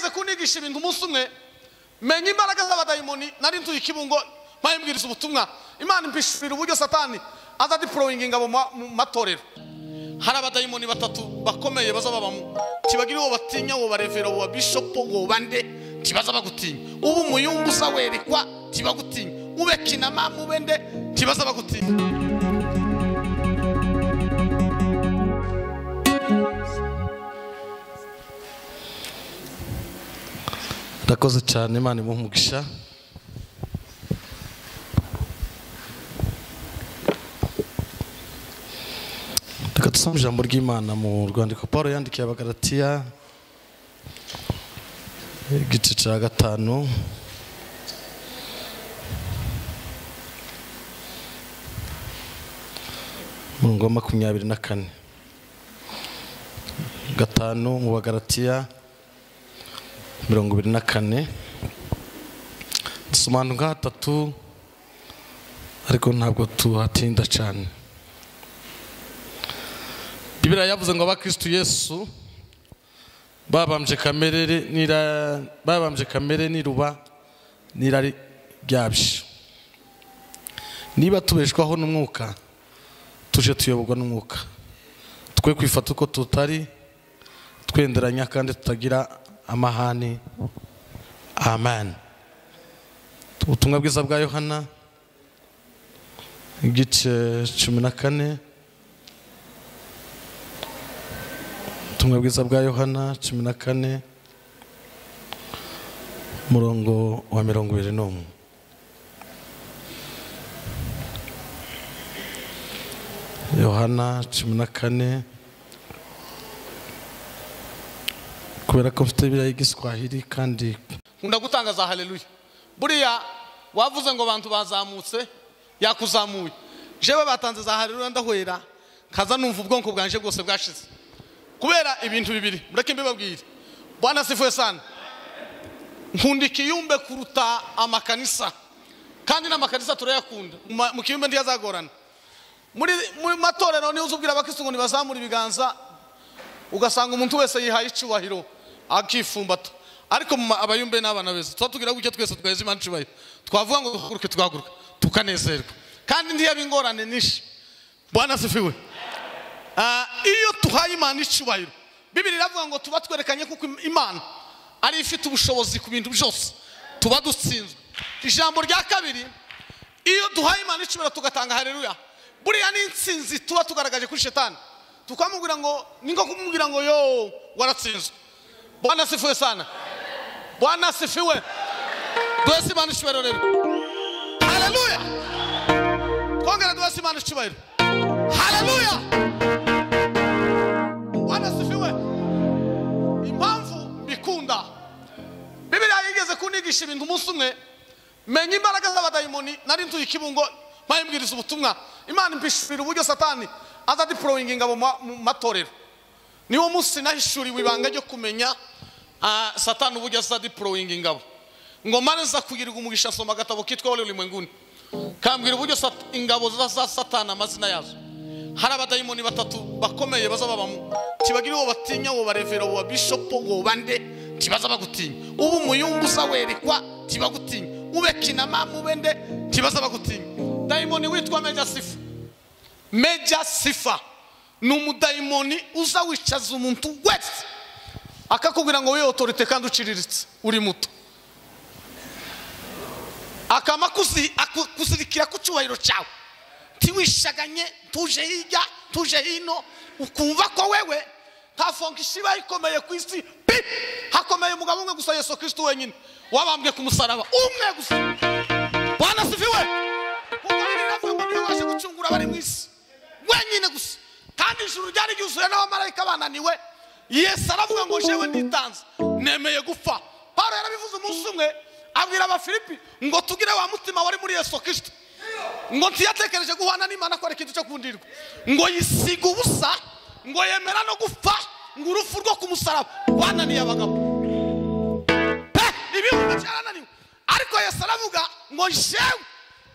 yigeze kunigisha ibintu umunsi umwe, menya imbaraga z'abadayimoni. Nari ntuye Kibungo, mpayimbwiriza ubutumwa. Imana impishurira uburyo Satani aza deploying ingabo mu matorero. Hari abadayimoni batatu bakomeye baza babamo, kibagira uwo batinya, uwo barevera, uwo bishop, uwo bande, kibaza bagutinya. Ubu muyumbu sawerekwa kibagutinya, ube kinama mubende kibaza bagutinya. Ndakoze cyane, Imana imuhe umugisha. Reka dusome ijambo ry'Imana mu rwandiko Paul yandikiye Abagalatiya, igice cya 5. Umurongo wa 24. 5 mu Bagalatiya 24. Dusoma ahantu hatatu, ariko ntabwo tuhatinda cyane. Bibiliya yavuze ngo abakristo Yesu babambye kamere n'iruba n'irari ryabyo. Niba tubeshwaho n'umwuka, tuje tuyoborwa n'umwuka. Twe kwifata uko tutari, twenderanya kandi tutagira amahani. Amen. Ubutumwa bwiza bwa Yohana igice 14. Ubutumwa bwiza bwa Yohana 14 murongo wa 21. Yohana 14. Kubera ko mfite Bibiliya y'Igiswahili kandi nkunda gutangaza haleluya. Buriya wavuze ngo abantu bazamutse, yakuzamuye. Jewe batanze za haleluya ndahwera, kaza numva ubwonko bwanje bwose bwashize. Kubera ibintu bibiri, mureke mbibabwire. Bwana sifuwe sana. Nkunda ikiyumbe kuruta amakanisa. Kandi n'amakanisa turayakunda. Mu kiyumbe ntiyazagorana. Muri matorero ni uzubwira abakristo ngo nibazamura ibiganza, ugasanga umuntu wese yihaye icubahiro akifumbata. Ariko abayumbe n'abana beza tuba gutya twese tweze Imana icubahiro, twavuga ngo duhaguruke, tugahaguruka tukanezerwa, kandi ntiyaba ingorane nyinshi. Bwana sifiwe. Iyo tuhaye Imana icubahiro, Bibiliya iravuga ngo tuba twerekanye kuko Imana ari ifite ubushobozi ku bintu byose, tuba dutsinzwe. Ijambo rya kabiri, iyo duhaye Imana icubahiro tugatanga haleluya, buriya ni intsinzi tuba tugaragaje kuri Shetani. Tukamubwira ngo ningo kumubwira ngo yo waratsinzwe. Bwana sifiwe sana. Bwana sifiwe. Duhese Imana icubahiro rero. Haleluya. Twongera duhese Imana icubahiro. Haleluya. Bwana sifiwe. Impamvu mbikunda, Bibiliya yigeze kunigisha ibintu umunsi umwe, menya imbaraga z'abadayimoni. Nari ntuye Kibungo, mpayimbwiriza ubutumwa. Imana impishurira uburyo Satani aza deploying ingabo mu matorero. Niwo munsi nahishuriwe ibanga ryo kumenya Satani uburyo aza deploying ingabo. Ngo mare za kugirirwa umugisha, soma agatabo kitwa Ole Ulimwenguni, kambwira uburyo ingabo za Satani amazina yazo. Hari abadayimoni batatu bakomeye baza babamo, kibagira uwo batinya, uwo barevera, uwo bishop, uwo bande, kibaza bagutinya. Ubu muyumbu sawerekwa kibagutinya, ube kinama mubende kibaza bagutinya. Dayimoni witwa Major Sifa. Major Sifa ni umudayimoni uza wicaza umuntu wese akakubwira ngo wewe autorite kandi uciriritse uri muto, akama kuzirikira ku cyubahiro cyawe, tiwishaganye, tuje hirya tuje hino, ukumva ko wewe nta fonction iba ikomeye ku isi pi. Hakomeye umugabo umwe gusa, Yesu Kristo wenyine wabambwe ku musaraba, umwe gusa. Bwana sifiwe. Kuko Bibiliya iravuga ngo niwe waje gucungura abari mu isi wenyine gusa, kandi ijuru ryari ryuzuye n'abamarayika bananiwe. Yesu aravuga ngo jewe nditanze, nemeye gupfa. Paulo yarabivuze umunsi umwe, abwira Abafilipi ngo tugire wa mutima wari muri Yesu Kristo, ngo ntiyatekereje guhana n'Imana ko ari ikintu cyo kundirwa, ngo yisiga ubusa, ngo yemera no gupfa, ngo urupfu rwo ku musaraba rwananiye abagabo. Ibihumbi byarananiwe, ariko Yesu aravuga ngo jewe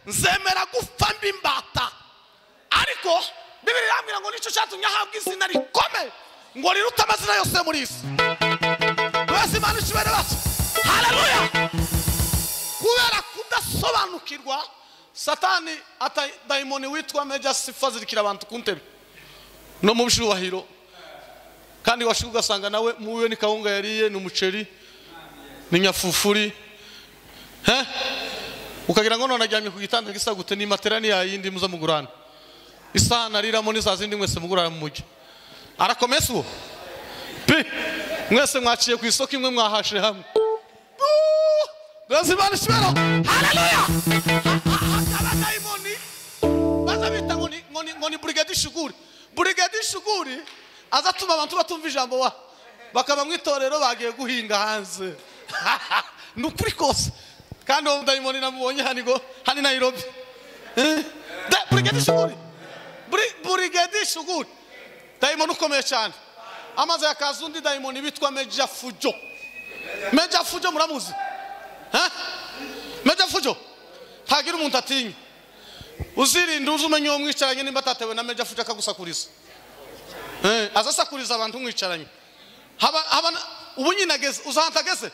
nzemera gupfa mbi imbata. Ariko Bibiliya irambwira ngo nicyo cyatumye ahabwa izina rikomeye, ngo riruta amazina yose muri isi. Wese Imana ishobora basi. Satani ata daimoni witwa Meja Sifa zirikira abantu ku ntebe no mu byubahiro, kandi washuka ugasanga nawe muwe ni kawunga yariye ni umuceri ni nyafufuri, ukagira ngo none aryamye ku gitanda gisa gute, ni matera ni yayindi muza mugurana, isahani ariramo ni za zindi mwese mugurana mu mujyi. Arakomeza uwo pi mwese mwaciye ku isoko imwe mwahashe hamwe. Haleluya! Abadayimoni baza bita ngo ni brigade shuguri. Brigade shuguri azatuma abantu batumva ijambo wa bakaba mu itorero bagiye guhinga hanze. Ni ukuri kose. Kandi uwo mudayimoni namubonye hano hani Nairobi. Brigade shuguri. Brigade shuguri. Dayimoni ukomeye cyane. Amaze yakaza undi dayimoni bitwa Meja Fujo. Meja Fujo muramuzi? Meja Fujo ntagira umuntu atinya. Uzirinde uze umenye uwo mwicaranye nimba atatewe na Meja Fujo akagusakuriza. Azasakuriza abantu mwicaranye. Haba ubu nyine ageze uzahanta ageze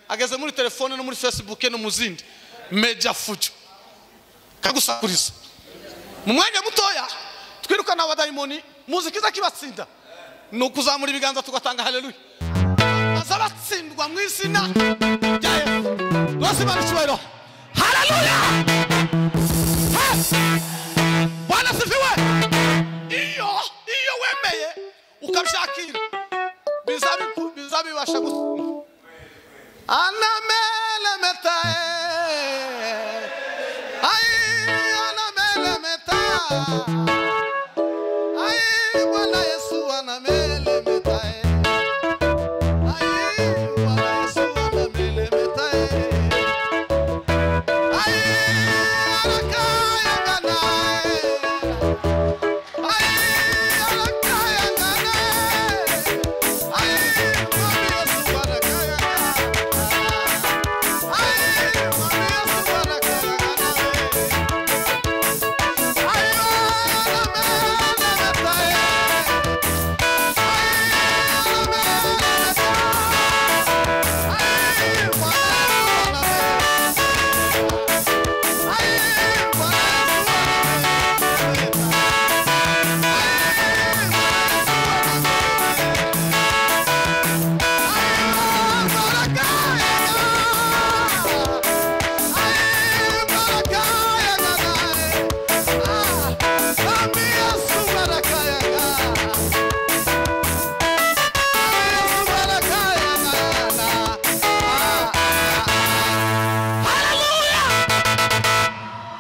ageze muri telefone no muri Facebook no mu zindi. Meja Fujo kagusakuriza. Mu mwanya mutoya twirukana abadayimoni, muziki kibatsinda ni ukuzamura ibiganza tugatanga haleluya. Azabatsindwa mu izina rya Yesu. Rwose Imana icyubahiro. Haleluya! Bwana asifiwe. Iyo wemeye ukabyakira bizabibasha gutsinda. Anamelemeta ai anamelemeta ai Bwana Yesu anamelemeta ai Bwana Yesu anamelemeta ai arakaya gana ai arakaya gana ai Bwana Yesu arakaya gana ai Bwana Yesu arakaya gana ai anamelemeta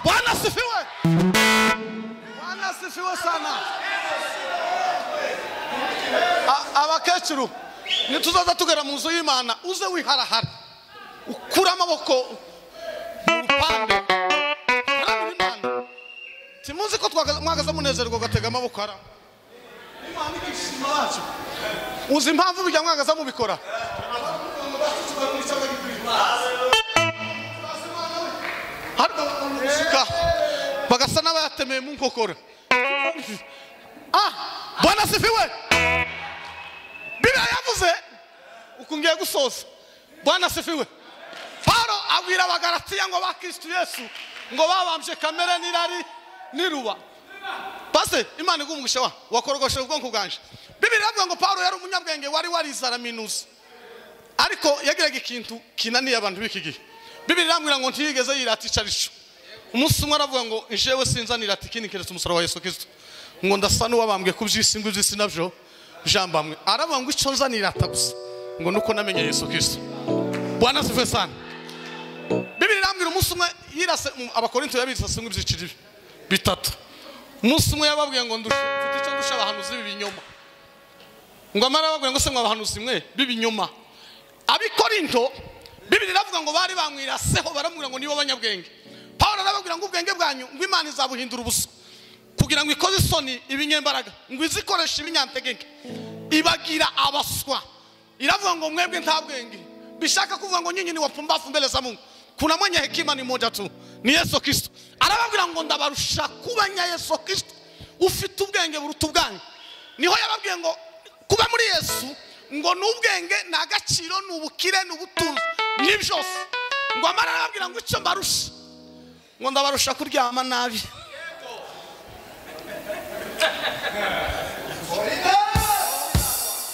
Bwana asifiwe. Bwana asifiwe sana. Abakecuru nituzaza tugera mu nzu y'Imana uze wiharahara ukura amaboko mu rupande. Imana timuzi ko mwagaza munezerwa ugatega amaboko ara Imana ikishima wacu. Uzi impamvu bijya mwagaza mubikora? Bagasa n'abayatemeye mu nkokora. Bwana asifiwe. Biblia yavuze uku ngiye gusoza. Bwana asifiwe. Paulo abwira Abagalatiya ngo ba Kristo Yesu ngo babambye kamere n'irari n'iruba. Pase Imana igumugisha wa wakorogoshe ubwonko bwanje. Biblia iravuga ngo Paulo yari umunyabwenge wari warizaraminuza, ariko yagiraga ikintu kinaniye abantu b'iki gihe. Biblia irambwira ngo ntiyigeze yirata icarisho. Umunsi umwe aravuga ngo jewe sinzanira ati ikindi keretse umusaraba wa Yesu Kristo, ngo ndasa n'uwabambwe ku by'isi ngo iby'isi nabyo jambamwe. Aravuga ngo icyo nzanirata gusa ngo nuko namenye Yesu Kristo. Bwana asifiwe sana. Biblia irambwira umunsi umwe yirase Abakorinto yabirase ngo ibyiciro bitatu. Umunsi umwe yababwiye ngo ndusha mfite icyo ndusha abahanuzi b'ibinyoma. Ngo amara ababwiye ngo se mwabahanuzi mwe b'ibinyoma. Abikorinto Biblia iravuga ngo bari bamwiraseho baramubwira ngo nibo banyabwenge. Paulo arababwira ngo ubwenge bwanyu ngo Imana izabuhindura ubusa kugira ngo ikoze isoni ibinyembaraga, ngo izikoreshe ibinyantegeke ibagira abaswa. Iravuga ngo mwebwe nta bwenge, bishaka kuvuga ngo nyinyi ni wapumbafu mbele za Mungu. Kuna mwenye hekima ni moja tu, ni Yesu Kristo. Arababwira ngo ndabarusha kuba nya Yesu Kristo ufite ubwenge buruta ubwanyu. Niho yababwiye ngo kuba muri Yesu ngo n'ubwenge n'agaciro n'ubukire n'ubutunzi ni byose. Ngo amara arababwira ngo icyo mbarusha Ngo ndabarusha kuryama nabi.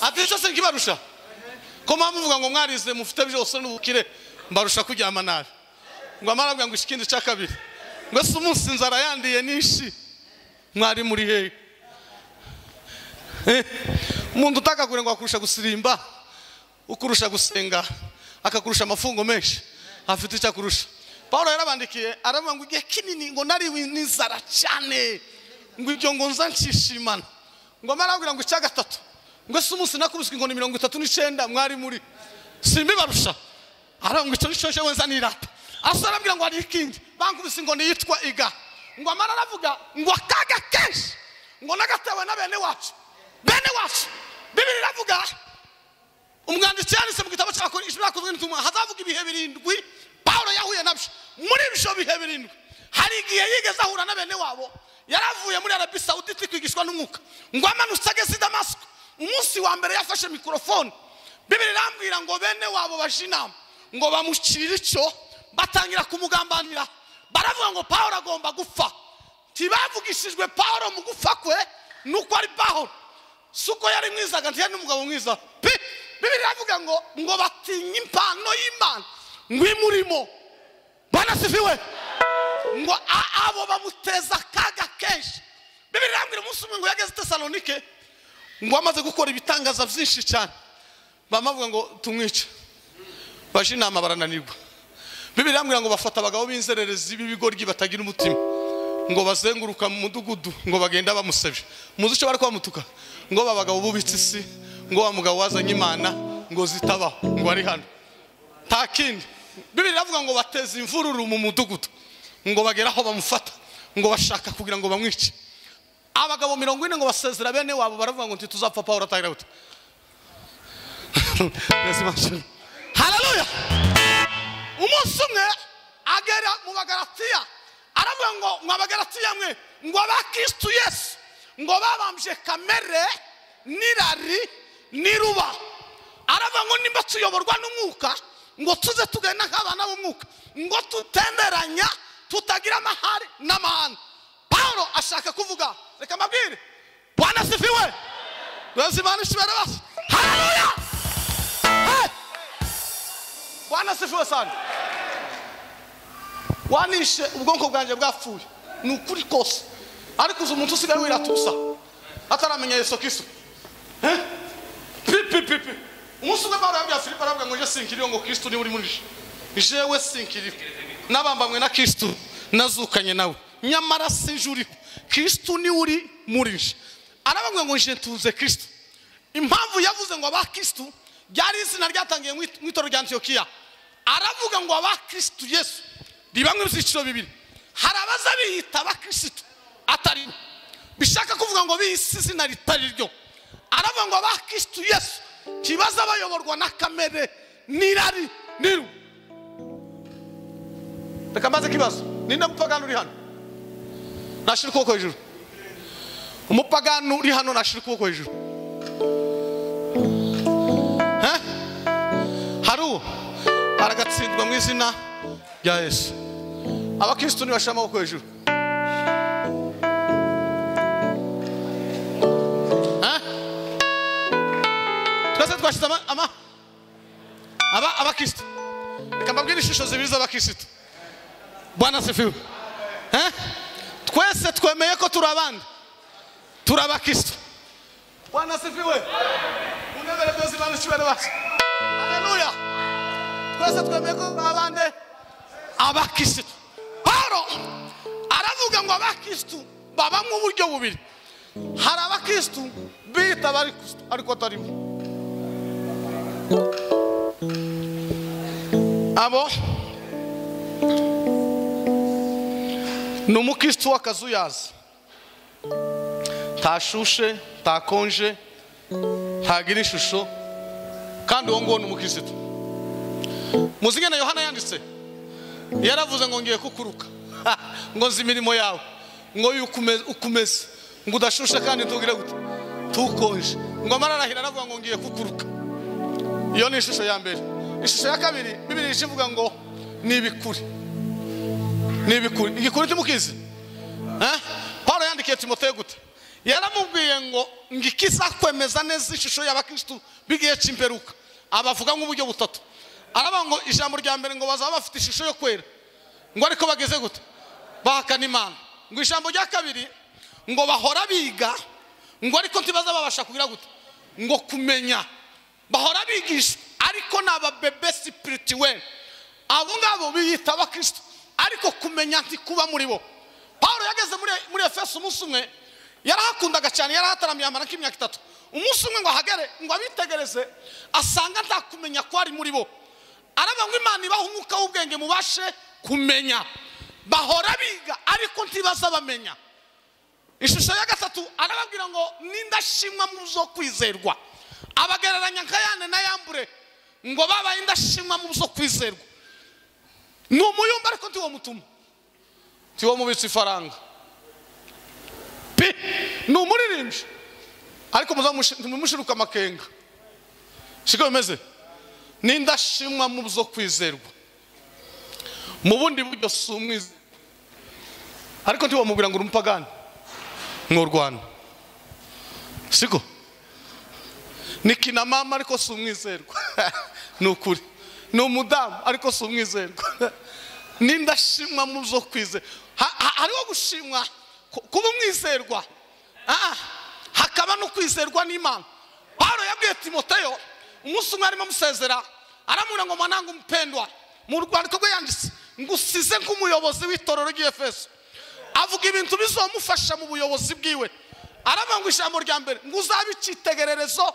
Ati icyo sinkibarusha. Ko muvuga ngo mwarize mufite byose n'ubukire, mbarusha kuryama nabi. Ngo amarabwa ngo ikindi cya kabiri. Ngo se umunsi inzara yandiye nishi mwari muri hehe? Umuntu utakakure ngo akurusha gusirimba, ukurusha gusenga, akakurusha amafungo menshi, afite icyo akurusha. Paulo yarabandikiye aravuga ngo igihe kinini ngo nari n'inzara cyane, ngo ibyo ngo nza nshishimana. Ngo amarabwira ngo icya gatatu, ngo se umunsi nakubiswe ngo ni 39 mwari muri simbibarusha. Aravuga ngo icyo nicyo jewe nza nirata. Asa arabwira ngo hari ikindi bankubise ngo niyitwa iga. Ngo amara aravuga ngo akaga kenshi ngo nagatewe na bene wacu. Bene wacu. Bibiri iravuga umwanditsi yanditse mu gitabo cy'Abakorinto n'intumwa hazavuga ibihe birindwi Paulo yahuye nabyo. Muri ibyo bihe birindwi hari igihe yigeze ahura na bene wabo, yaravuye muri Arabie Saoudite kwigishwa n'umwuka. Ngo amanutse ageze i Damasiko, umunsi wa mbere yafashe mikrofone. Bibiri irambwira ngo bene wabo baje inama ngo bamucire icyo, batangira kumugambanira. Baravuga ngo Paulo agomba gupfa. Ntibavugishijwe Paulo mu gupfa kwe nuko ari Paulo. Suko yari mwiza kandi yari n'umugabo mwiza. Bibiri iravuga ngo ngo batinye impano y'Imana ngo imurimo. Bwana sifiwe. Ngo abo bamuteza akaga kenshi. Bibiri irambwira umunsi umwe ngo yageze Tesalonike, ngo amaze gukora ibitangaza byinshi cyane, bamavuga ngo tumwice. Baje inama barananirwa. Bibiri irambwira ngo bafata abagabo b'inzererezi b'ibigoryi batagira umutima, ngo bazenguruka mu mudugudu ngo bagenda bamusebye. Muzi icyo bari kwamutuka? Ngo babagabo bubitse isi, ngo wa mugabo wazanye Imana ngo zitabaho, ngo ari hano. Nta kindi. Bibiri iravuga ngo bateza imvururu mu mudugudu, ngo bagera aho bamufata, ngo bashaka kugira ngo bamwice. Abagabo 40 ngo basezera bene wabo baravuga ngo ntituzapfa Paulo atagira gute. Haleluya. Umunsi umwe agera mu Bagalatiya aravuga ngo mwa Bagalatiya mwe, ngo abakristu Yesu ngo babambye kamere n'irari n'iruba. Aravuga ngo nimba tuyoborwa n'umwuka ngo tuze tugenda nk'abana b'umwuka, ngo tutemberanya tutagira amahari n'amahane. Paulo ashaka kuvuga, reka mbabwire. Bwana sifiwe. Bwana sifiwe. Haleluya. Bwana sifiwe sana. Wanishe ubwonko bwanje bwapfuye ni ukuri kose, ariko uzi umuntu usigaye wiratusa ataramenya Yesu Kristo. Pi pi pi. Umunsi umwe Paulo yabwiye Filipo aravuga ngo je sinkiriho, ngo Kristo ni uri muri je. Jewe sinkiriho, nabambamwe na Kristo, nazukanye nawe, nyamara sinjuriho, Kristo ni uri muri je. Aravuga ngo je ntuze Kristo. Impamvu yavuze ngo abakristo ryari izina ryatangiye mu itorero rya Antiokiya. Aravuga ngo abakristo Yesu ribamwe ibyiciro bibiri. Hari abaza biyita abakristo atari bishaka kuvuga ngo biyise izina ritari ryo. Aravuga ngo abakristo Yesu kibaza bayoborwa na kamere n'irari niru. Reka mbaze kibazo, ninde mupagani uri hano? Nashira ukuboko hejuru. Umupagani uri hano nashira ukuboko hejuru. Haru aragatsindwa mu izina rya Yesu. Abakristo nibashira amaboko hejuru. Twese twashize ama abakristo. Reka mbabwire ishusho zibiri z'abakristo. Bwana sifiwe. Twese twemeye ko turi abandi, turi abakristo. Bwana sifiwe. Unebere byose Imana ishobora basi. Haleluya. Twese twemeye ko turi abandi, abakristo. Paulo aravuga ngo abakristo babamwe uburyo bubiri. Hari abakristo bita abakristo ariko atari bo. Abo ni umukristo w'akazuyazi, ntashushe, ntakonje, ntagira ishusho, kandi uwo nguwo ni umukristo. Muzi ngene Yohana yanditse, yaravuze ngo ngiye kukuruka, ngo nzi imirimo yawe, ngo ukumeze, ngo udashushe kandi ntugire gute, tukonje. Ngo amararahira aravuga ngo ngiye kukuruka. Iyo ni ishusho ya mbere. Ishusho ya kabiri, Bibiliya ivuga ngo ni ibikuri. Ni ibikuri. Igikuri ntimukizi? Paulo yandikiye Timoteyo gute? Yaramubwiye ngo ngikizakwemeza neza ishusho y'abakristo bigiye cy'imperuka. Abavuga nk'uburyo butatu. Aravuga ngo ijambo rya mbere ngo bazaba bafite ishusho yo kwera, ngo ariko bageze gute? Bahakana Imana. Ngo ijambo rya kabiri ngo bahora biga, ngo ariko ntibaza babasha kugira gute? Ngo kumenya. Bahora bigisha ariko naba bebe spirituel. Abo ngabo biyita abakristo ariko kumenya ntikuba muri bo. Paulo yageze muri Efeso umunsi umwe, yarahakundaga cyane, yarahataramiye amara nk'imyaka 3. Umunsi umwe ngo ahagere ngo abitegereze, asanga nta kumenya ko ari muri bo. Aravuga ngo Imana ibaha umwuka w'ubwenge mubashe kumenya. Bahora biga ariko ntibaza bamenya. Ishusho ya gatatu arababwira ngo n'indashimwa mu zo kwizerwa. Abagereranya nka Yane na Yambure ngo babaye indashimwa mu zo kwizerwa. Ni umuyumba ariko ntiwo mutuma, ntiwo mubitsa ifaranga pi, ni umuririmbyi ariko muzamushiruka amakenga. Siko bimeze? N'indashimwa mu zo kwizerwa. Mu bundi buryo si umwizerwa, ariko ntiwamubwira ngo uri umupagani mworwana. Siko? Ni kina mama ariko si umwizerwa. Ni ukuri. Ni umudamu ariko si umwizerwa. N'indashimwa mu zo kwizerwa. Hariho gushimwa kuba umwizerwa, hakaba no kwizerwa n'Imana. Paulo yabwiye Timoteyo umunsi umwe arimo amusezera, aramubwira ngo mwanangu mpendwa, mu rwandiko rwe yanditse ngo usize nk'umuyobozi w'itorero ry'Efeso. Avuga ibintu bizomufasha mu buyobozi bwiwe. Aravuga ngo ijambo rya mbere ngo uzabe icyitegererezo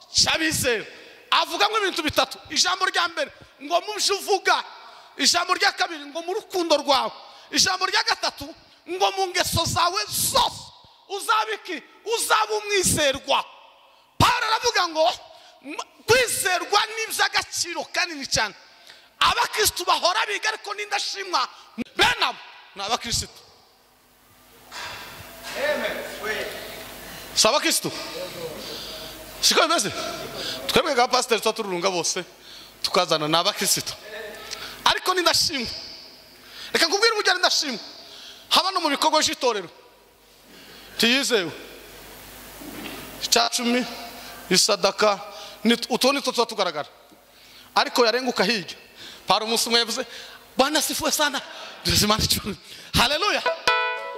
cy'abizera. Avuga ngo ibintu bitatu. Ijambo rya mbere ngo mu byo uvuga, ijambo rya kabiri ngo mu rukundo rwawe, ijambo rya gatatu ngo mu ngeso zawe zose uzaba iki? Uzaba umwizerwa. Paulo aravuga ngo kwizerwa ni iby'agaciro kanini cyane. Abakristo bahora biga ariko n'indashimwa bene abo ni abakristo. Si abakristo? Siko bimeze? Twebwe nka pasiteri tuba tururunga bose tukazana ni abakristo ariko n'indashimwa. Reka nkubwire uburyo ari indashimwa. Haba no mu bikorwa by'itorero tiyizewe, 10 isadaka, utu nitwo tuba tugaragara, ariko yarenguka hirya. Paulo umunsi umwe yavuze Bwana sifuwe sana, haleluya.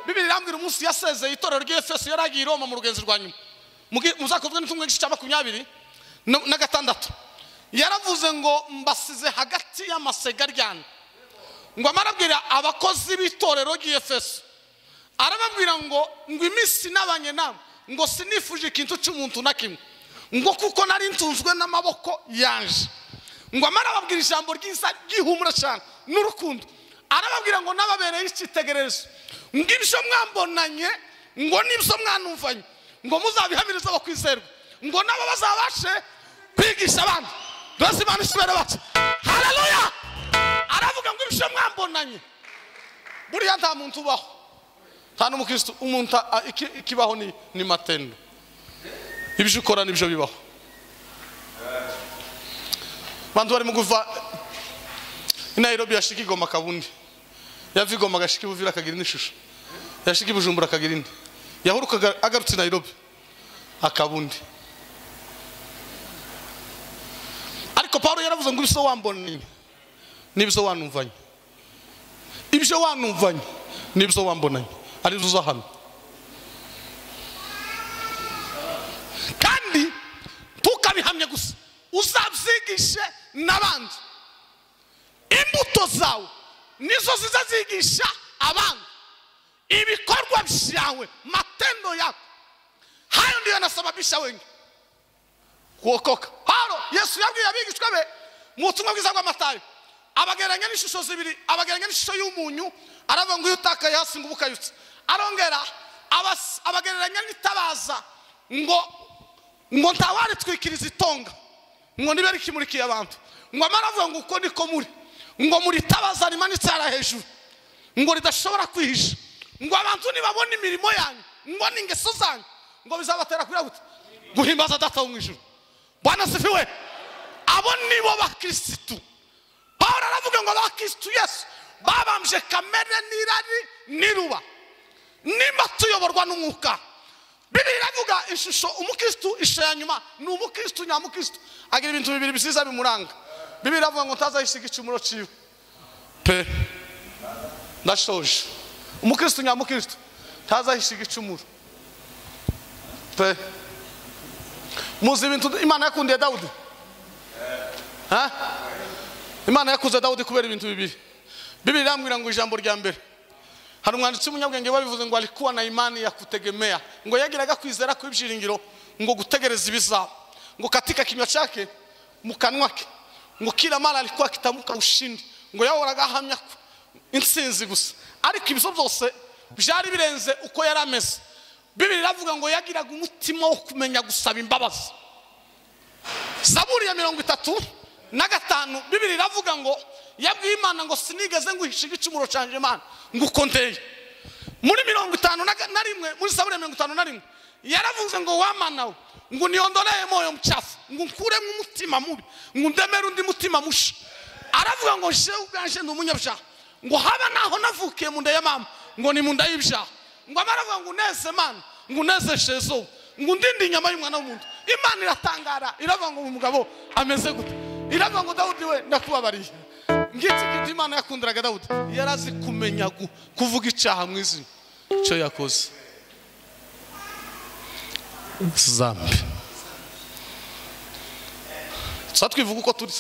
Bibiri irambwira umunsi yasezeye itorero ry'Efeso, yaragiye i Roma mu rugenzi rwa nyuma. Muzakuvuge n'intumwa igice cya 26 yaravuze ngo mbasize hagati y'amasega ryane. Ngo amarabwira abakozi b'itorero ry'Efeso, arababwira ngo iminsi nabanye namwe ngo sinifuje ikintu cy'umuntu na kimwe, ngo kuko nari ntunzwe n'amaboko yanje. Ngo amarababwira ijambo ryiza ryihumura cyane n'urukundo. Arababwira ngo nababereye icyitegererezo, ngo ibyo mwambonanye, ngo n'ibyo mwanumvanye, ngo muzabihamirize abakwizerwa, ngo nabo bazabashe kwigisha abandi. Dore Imana isubire bacu. Haleluya. Aravuga ngo ibyo mwambonanye. Buriya nta muntu ubaho, nta n'umukristo, umuntu ikibaho ni matendo. Ibyo ukora nibyo bibaho. Bantu bari mu kuva i Nairobi yashika i Goma kabundi, yava i Goma agashika i Buvira akagira n'ishusho, yashika i Bujumbura akagira indi, yahuruka agarutse i Nairobi akabundi. Ariko Paulo yaravuze ngo ibyo wambonanye n'ibyo wanumvanye, ibyo wanumvanye n'ibyo wambonanye ari byo uzahamya. Kandi ntukabihamye gusa, uzabyigishe n'abandi. Imbuto zawe nizo zizazigisha abandi. Ibikorwa byawe, matendo yako, hayo ndiyo yanasababisha wengi kuokoka. Paulo Yesu yabwiye abigishwa be mu butumwa bwiza bwa Matayo, abagereranya n'ishusho zibiri, abagereranya n'ishusho y'umunyu, aravuga ngo iyo utakaye hasi ngo ubukayutse. Arongera abagereranya n'itabaza ngo ntawaritwikiriza itonga, ngo nibe rikimurikiye abantu. Ngo amara avuga ngo uko niko muri, ngo muri tabaza rimanitse hara hejuru, ngo ridashobora kwihisha, ngo abantu nibabona imirimo yanyu, ngo n'ingeso zanyu, ngo bizabatera kugira gute? Guhimbaza Data wo mu ijuru. Bwana sifiwe. Abo nibo bakristo. Paulo aravuga ngo abakristo Yesu babambwe Twabambye kamere n'irari n'iruba. Nimba tuyoborwa n'umwuka, Bibiliya iravuga ishusho umukristu, ishusho ya nyuma ni umukristu nyamukristu agira ibintu bibiri bisiza bimuranga. Bibiliya iravuga ngo ntazahisiga igicumuro ciwe pe. Ndashoje. Umukristu nyamukristu ntazahisiga igicumuro pe. Muzi ibintu Imana yakundiye Dawudi? Ha? Imana yakuze Dawudi kubera ibintu bibiri. Bibiliya irambwira ngo ijambo rya mbere, hari umwanditsi w'umunyabwenge wabivuze ngo alikuwa na imani ya kutegemea, ngo yagiraga kwizera kw'ibyiringiro, ngo gutegereza ibizaba, ngo katika kinywa chake, mu kanwa ke, ngo kila mara alikuwa akitamuka ushindi, ngo yahoraga ahamya intsinzi gusa. Ariko ibyo byose byari birenze uko yari ameze. Bibiliya iravuga ngo yagiraga umutima wo kumenya gusaba imbabazi. Zaburi ya 35 Bibiliya iravuga ngo yabwiye Imana ngo sinigeze nguhisha igicumuro canje Imana ngo uko nteye. Muri 51, muri Zaburi ya 51 yaravuze ngo wamana we ngo niondolee moyo mchafu, ngo nkuremo umutima mubi, ngo ndemere undi mutima musha. Aravuga ngo jewe ubwanje ndi umunyabyaha, ngo haba naho navukiye mu nda ya mama ngo ni mu nda y'ibyaha, ngo amaravuga ngo uneze Mana, ngo unezeshe izuba, ngo undinde inyama y'umwana w'umuntu. Imana iratangara iravuga ngo umugabo ameze gute? Iravuga ngo Dawudi we ndakubabariye. Ngiki kintu Imana yakundiraga Dawudi, yarazi kumenya kuvuga icyaha mu izina cyo yakoze. Zambi tsa twivuga uko turi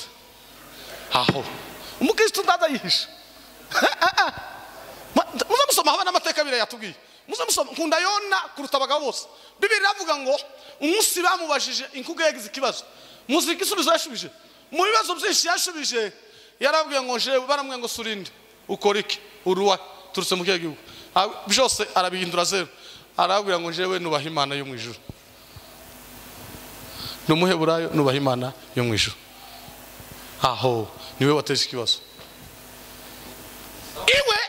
aho umukristo ndadayihisha. Muze musoma haba n'amateka abiri yatubwiye. Muze musoma nkunda Yona kuruta abagabo bose. Bibiliya iravuga ngo umunsi bamubajije inkuge yagize ikibazo, muzi igisubizo yashubije. Mu bibazo byinshi yashubije yarabwiye ngo jewe, baramubwiye ngo surinde ukora iki uruwa turutse mu kihe gihugu, byose arabihindura zero. Arababwira ngo jewe nubaha Imana yo mu ijuru, ni umuheburayo nubaha Imana yo mu ijuru. Aho niwe wateje ikibazo. Iwe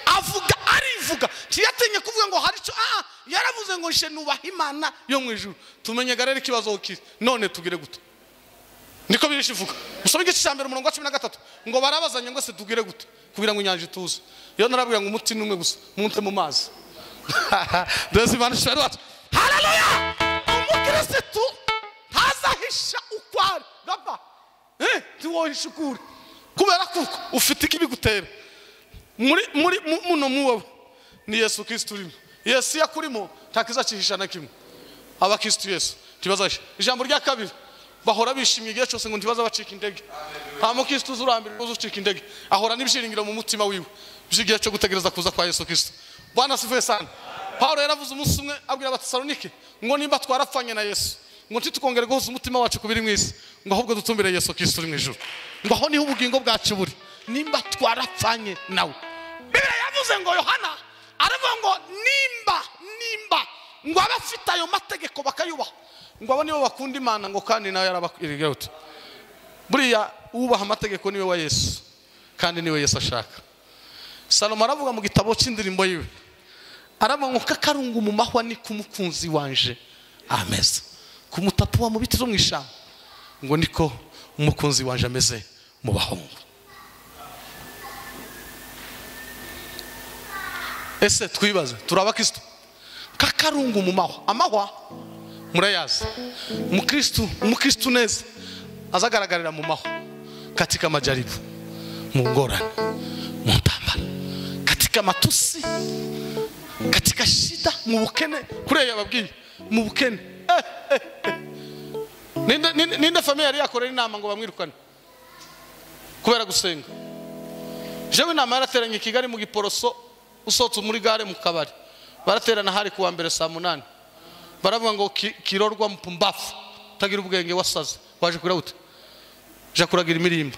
avuga arivuga, ntiyatinye kuvuga ngo hari icyo, yaravuze ngo je nubaha Imana yo mu ijuru. Tumenye rero ikibazo kiri none tugire gute? Niko birisha ivuga. Musome igice cya mbere umurongo wa 13 ngo barabazanye ngo se tugire gute kugira ngo inyanja ituze. Iyo narabwira ngo umuti numwe gusa munte mu mazi. Desi Imana ishobora wacu. Haleluya! Umukristo ntazahisha uko ari. Gapfa. Ntiwohisha ukuri kubera kuko ufite ikibigutera. Muri muno muwe ni Yesu Kristo urimo. Yesu yakurimo ntakizakihisha na kimwe. Abakristo Yesu ntibazahisha. Ijambo rya kabiri, bahora bishimye igihe cyose ngo ntibaza bacika intege. Nta mukristo uzurambira uzucika intege, ahora n'ibyiringiro mu mutima wiwe by'igihe cyo gutegereza kuza kwa Yesu Kristo. Bwana asifiwe sana. Paulo yaravuze umunsi umwe abwira Abatesalonike ngo nimba twarapfanye na Yesu, ngo ntitukongere guhuza umutima wacu kubiri mu isi, ngo ahubwo dutumbire Yesu Kristo uri mu ijuru, ngo aho niho ubugingo bwacu buri, nimba twarapfanye nawe. Bibiliya yavuze ngo Yohana aravuga ngo nimba ngo abafite ayo mategeko bakayubaha, ngo abo nibo bakunda Imana, ngo kandi nawe yarabakwiriye. Buriya ubaha amategeko niwe wa Yesu, kandi niwe Yesu ashaka. Salomo aravuga mu gitabo cy'indirimbo yiwe, aravuga ngo kakarungu mu mahwa ni kumukunzi wanje ameze, kumutapuwa mu biti zo mu ishamba, ngo niko umukunzi wanje ameze mu bahungu. Ese twibaze turi abakristo? Kakarungu mu mahwa, amahwa murayazi. Umukristo neza azagaragarira mu mahwa, katika majaribu, mu ngorane, mu ntambara, katika matusi, katika shida, mu bukene. Kuriya yababwiye mu bukene. Ninde famille yari yakorera inama ngo bamwirukane kubera gusenga? Jewe inama yarateranye i Kigali mu Giporoso, usohotse muri gare mu kabari, baraterana hari kuwa mbere saa 8. Baravuga ngo kirorwa mpumbafu utagira ubwenge wasaze waje kura ute ja kuragira imirimba.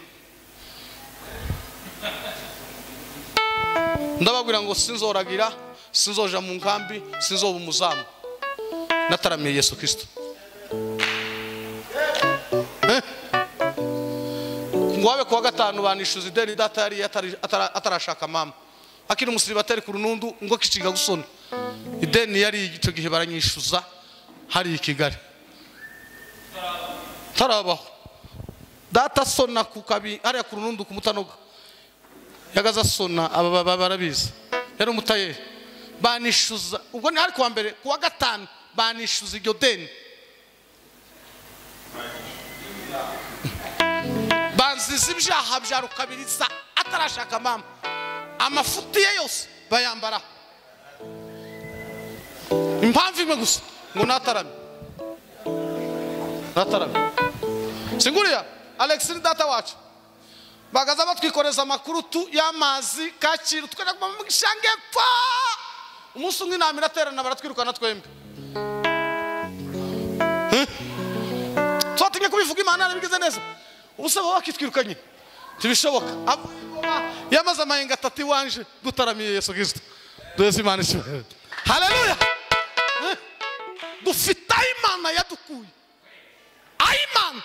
Ndababwira ngo sinzoragira, sinzoja mu nkambi, sinzoba umuzamu, nataramiye Yesu Kristo. Ngo abe kuwa gatanu banishuza ideni data yari atarashaka mama, akiri umusiribateri ku runundu, ngo kiciga gusona ideni yari icyo gihe baranyishuza hari i Kigali tarabaho. Data sona ku kabi hariya ku runundu ku mutanoga, Yagaza sona aba barabizi. Yari umutayeri. Banishuza ubwo ni ari kuwa mbere, kuwa gatanu banishuza iryo deni. Banziza ibyaha bya Rukabiriza atarashaka mama. Amafuti ye yose bayambara. Impamvu imwe gusa ngo natarame. Natarame. Singuriya Alex ni data wacu. Bagaza batwikoreza amakuru tu y'amazi Kacyiru twenda kuma mu gishange pfa. Umunsi umwe inama iraterana baratwirukana twembi. Twatinye kubivuga Imana nabigeze neza. Ubusaba bakitwirukanye. Tibishoboka. Yamaze amayenga atatu iwanje dutaramiye Yesu Kristo. Duheze Imana ishimwe. Haleluya. Dufite Imana yadukuye. Imana.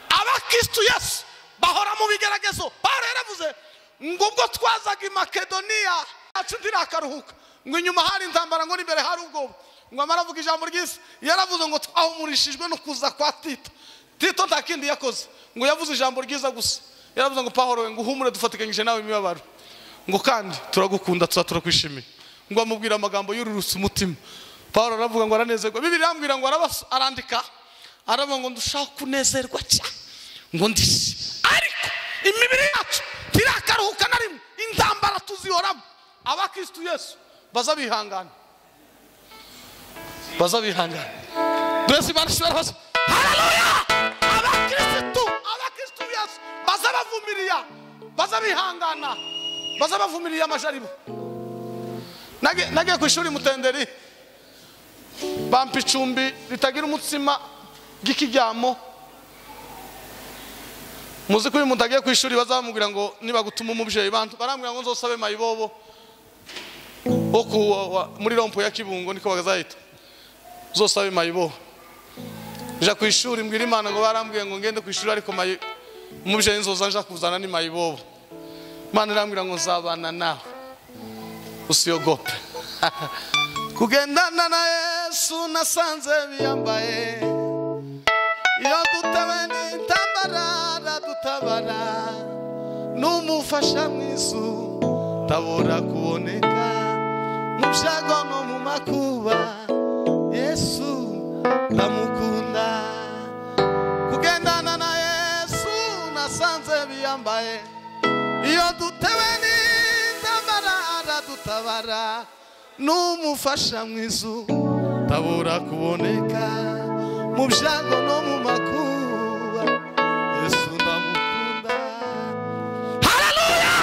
Abakristo Yesu bahora mu bigeragezo. Paulo yaravuze ngo ubwo twazaga i Makedoniya acu ntirakaruhuka, ngo inyuma hari intambara, ngo n'imbere hari ubwoba. Ngo amara avuga ijambo ry'isi, yaravuze ngo twahumurishijwe no kuza kwa Tito. Tito nta kindi yakoze, ngo yavuze ijambo ryiza gusa. Yaravuze ngo Paulo ngo uhumure dufatikanyije nawe imibabaro, ngo kandi turagukunda turakwishimiye. Ngo amubwira amagambo yururutse umutima. Paulo aravuga ngo aranezerwa. Bibiliya irambwira ngo arandika aravuga ngo ndushaka kunezerwa cyane, ngo ndishime. Ariko imibiri yacu tirakaruhuka na rimwe, intambara tuzihoramo. Abakristo Yesu bazabihangana. Bazabihangana. Duheze Imana ishimwe. Haleluya! Abakristo Yesu bazabavumiriya, bazabihangana, bazabavumiriya amajaribu. Nagiye ku ishuri Mutenderi, bampa icumbi ritagira umutsima ry'ikiryamo. Muzi ko uyu muntu agiye ku ishuri bazamubwira ngo niba gutuma umubyeyi bantu barambwira ngo nzosabe mayibobo wo muri rompo ya Kibungo niko bagazahita. Nzosabe mayibobo. Nja ku ishuri mbwira Imana ngo barambwiye ngo ngende ku ishuri ariko umubyeyi nzoza nja kuzana ni mayibobo. Imana irambwira ngo nzabana nawe. Usiogope. Kugendana na Yesu nasanze biyambaye. Iyo dutewe n'intambara aradutabara, n'umufasha mwizu tabura kuboneka, mu byago no mu makuba Yesu ndamukunda. Kugendana na Yesu nasanze biyambaye. Iyo dutewe n'intambara aradutabara, n'umufasha mwizu tabura kuboneka, mu byago no mu makuba Yesu ndamukunda. Haleluya!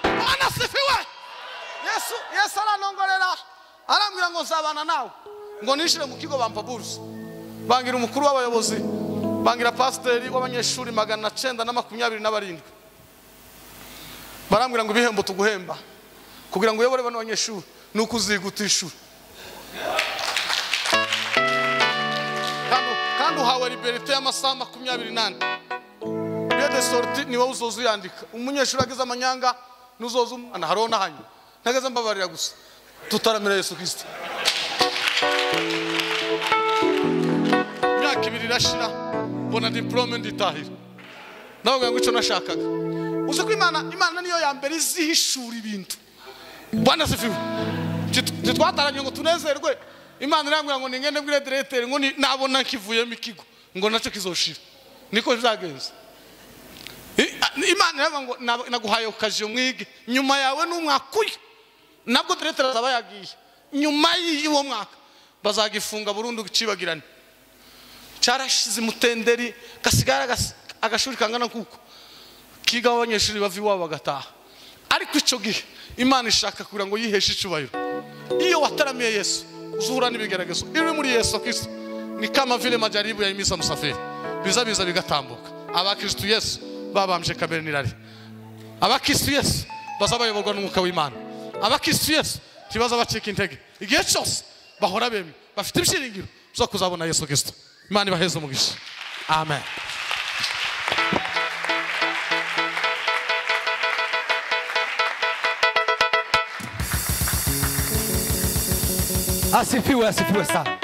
Bwana asifiwe. Yesu aranongorera arambwira ngo nzabana nawe, ngo nishire mu kigo bampa buruse, bangira umukuru w'abayobozi, bangira pasiteri w'abanyeshuri 927. Barambwira ngo ibihembo tuguhemba kugira ngo uyobore bano banyeshuri nuko uziguta ishuri. Kandi uhawe liberté y'amasaha 24. Billet de sortie ni wowe uzoza uyandika. Umunyeshuri ageze amanyanga nuzoza umwana hariho n'ahanyu. Ntageze mbabarira gusa. Tutaramira Yesu Kristo. Imyaka ibiri irashira mbona diplome nditahira. Ndavuga ngo icyo nashakaga. Uzi ko Imana niyo ya mbere izihishura ibintu. Bwana asifiwe. Titwataranye ngo tunezerwe. Imana irambwira ngo ningende mbwire directeur ngo nabona nkivuyemo ikigo ngo nacyo kizoshira. Niko bizagenze. Imana iravuga ngo naguhaye occasion mwige nyuma yawe n'umwaka uyu nabwo directeur azaba yagiye. Nyuma y'uwo mwaka bazagifunga burundu cibagirane. Cyarashize Mutenderi gasigara agashuri kangana kuko kiga abanyeshuri bava iwabo bagataha. Ariko ico gihe Imana ishaka kugira ngo yiheshe icubahiro. Iyo wataramiye Yesu uzuhura n'ibigeragezo. Iri muri Yesu Kristo ni kama vile majaribu ya imisa msafiri, biza biza bigatambuka. Abakristo Yesu babambye kamere n'irari. Abakristo Yesu bazabayoborwa n'umwuka w'Imana. Abakristo Yesu tibaza bacika intege igihe cyose, bahora bemye bafite ibyiringiro byo kuzabona Yesu Kristo. Imana ibaheze umugisha. Amen. Asifiwe, asifiwe sana.